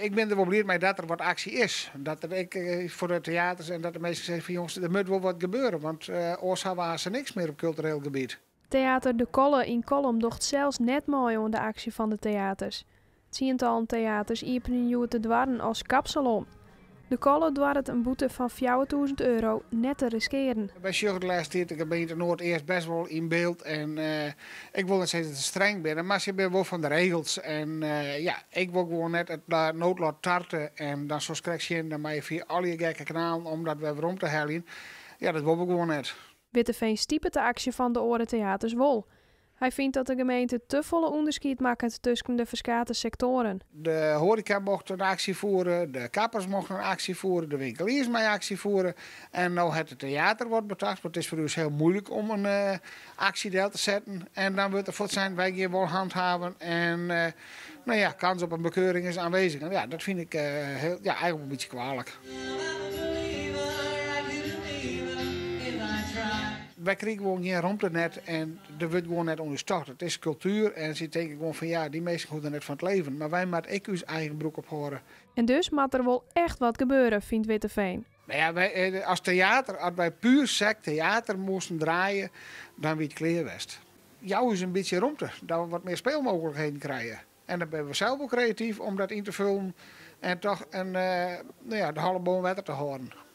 Ik bin der wol bliid mei dat der wat aksje is. Dat der ek foar de teaters en dat de minsken sizze fan jonges, der moat wol wat gebeure, want oars ha we aanst niks mear op kultureel gebiet. Teater De Colle yn Kollum docht sels net mei oan de aksje fan de teaters. Tsientallen teaters iepenje hjoed de doarren as kapsalon. De Colle doart in boete fan €4000 net te riskearen. Wy sjogge de lêste tiid de gemeente Noardeast best wol yn byld en ik wol net sizze dat se streng binne, mar se binne wol fan de regels. En ja, ik wol gewoan net it noodlot tarte en dan soest krekt sjen, dan moatte je fia allegear gekke kanalen om dat wer werom te heljen. Ja, dat wol we gewoan net. Witteveen stipet de aksje fan de oare teaters wol. Hy fynt dat de gemeente te folle ûnderskied makket tusken de ferskate sektoaren. De hoareka mocht in aksje fiere, de kappers mochten in aksje fiere, de winkeliers meie aksje fiere. En no hat it teater wat betocht, want it is foar ús hiel muoilik om in aksje del te setten. En dan wurdt der fuort sein, wy gean wol handhaven en no ja, kans op in bekeuring is aanwezig. En ja, dat fyn ik hiel, ja, eigentlik in bytsje kwalik. Wy krije gewoan gjin romte net en der wurdt gewoan net oan ús tocht. It is kultuer en sy tinke gewoan fan ja, dy minsken hoege der net fan te leven. Mar wy moatte ek ús eigen broek ophâlde. En dus moat der wol echt wat gebeure, fynt Witteveen. No ja, wy, as teater, as wy puer sek teater moasten draaie, dan wie it klear west. Jou ús in bytsje romte, dat we wat mear speelmogelijkheden krije. En dan binne we sels wol kreatyf om dat yn te fullen en toch in, no ja, de holle boven wetter te hâlden.